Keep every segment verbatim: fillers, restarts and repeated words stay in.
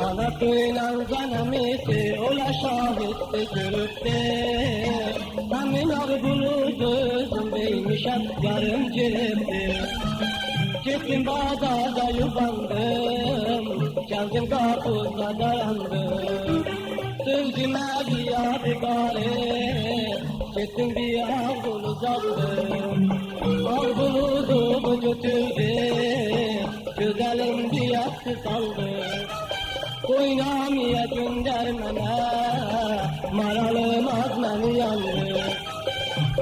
آناسی‌یلا زنه‌میسی اولا شاهیددی گؤروبدو. همین آغ بولودو اؤزوم دئیمیشم، یاریم گئدیبدی. گئتدیم بازاردا یوباندیم، گلدیم قاپیسینا دایاندیم. سؤزومه بیر یادگاری، گئتدیم بیر آغ بولود آلدیم. آغ بولودو بو گؤتوردو، گؤزلین بیر یاستی سالدی. قوینامییا گؤندر منه، مارالیم آز منی یاندی.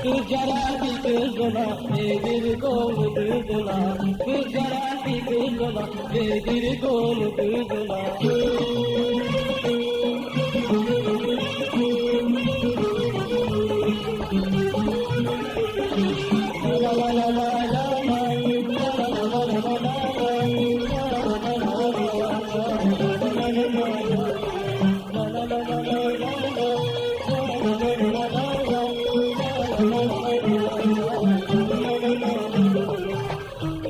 قیز گرک بیر قیز اولا، ائ بیر قولو قیز اولا. قیز گرک بیر قیز اولا، ائ بیر قولو قیز اولا.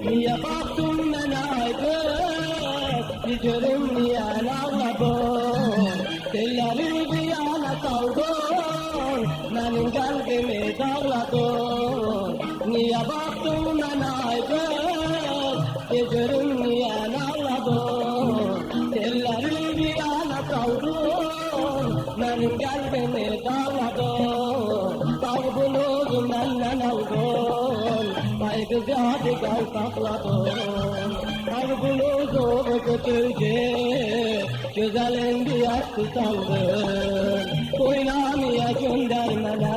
نییه باخدین منه، آی قیز؟ بیر گؤروم نییه آغلادین؟ تئللری بیر یانا سالدین، منیم قلبیمی داغلادین. نییه باخدین منه، آی قیز؟ بیر گؤروم نییه آغلادین؟ تئللری بیر یانا سالدین، منیم قلبیمی داغلادین. آغ بولودو مندن آلدین، آی قیز، یادگار ساخلادین. آغ بولودو گؤتوردو، گؤزلین بیر یاستی سالدی. قوینامییا گؤندر منه،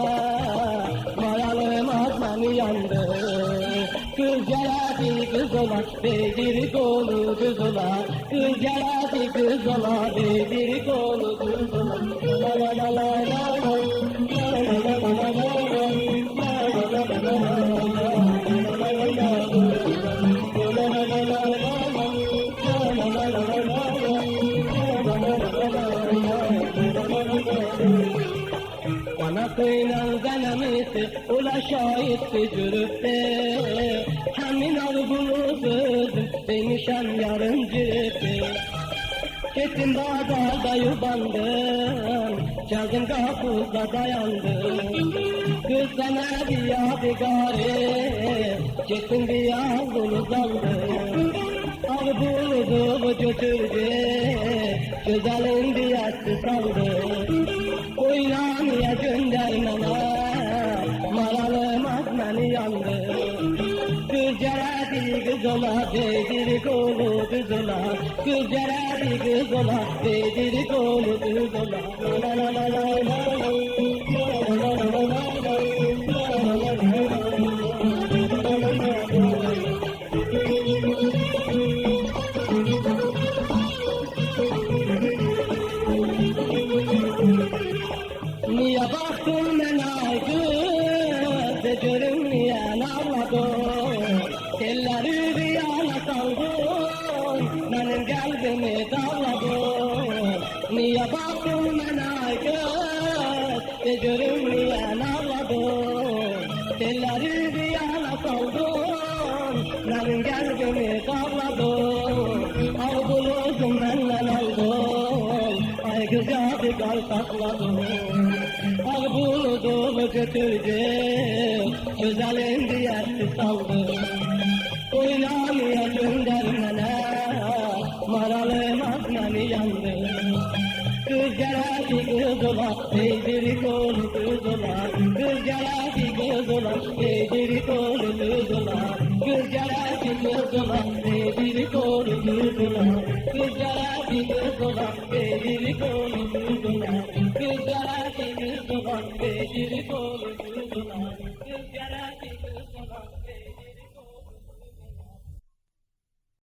مارالیم آز منی یاندی. قیز گرک بیر قیز اولا، ائ بیر قولو قیز اولا. قیز گرک بیر قیز اولا، ائ بیر قولو قیز اولا. آناسی‌یلا زنه‌میسی اولا شاهیددی گؤروبدو. همین آغ بولودو اؤزوم دئمیشم، یاریم گئدیبدی. گئتدیم بازاردا یوباندیم، گلدیم قاپیسینا دایاندیم. قیز سنه بیر یادگاری، گئتدیم بیر آغ بولود آلدیم. آغ بولودو گؤتوردو، گؤزلین بیر یاستی سالدی. قوینامییا گؤندر منه، مارالیم آز منی یاندی. قیز گرک بیر قیز اولا، ائ بیر قولو قیز اولا. قیز گرک بیر قیز اولا، ائ بیر قولو قیز اولا. نییه باخدین منه، آی قیز؟ دئ گؤروم نییه آغلادین؟ تئللری بیر یانا سالدین، منیم قلبیمی داغلادین. نییه باخدین منه، آی قیز؟ دئ گؤروم نییه آغلادین؟ تئللری بیر یانا سالدین، منیم قلبیمی داغلادین. آغ بولودو مندن آلدین، آی قیز، یادگار ساخلادین. آغ بولودو گؤتوردو، گؤزلین بیر یاستی سالدی. قوینامییا گؤندر منه، مارالیم آز منی یاندی. قیز گرک بیر قیز اولا، ائ بیر قولو قیز اولا. قیز گرک بیر قیز اولا، ائ بیر قولو قیز اولا. قیز گرک بیر قیز اولا، ائ بیر قولو قیز اولا. قیز گرک بیر قیز اولا، ائ بیر قولو قیز اولا. بئییر قولوموزدان.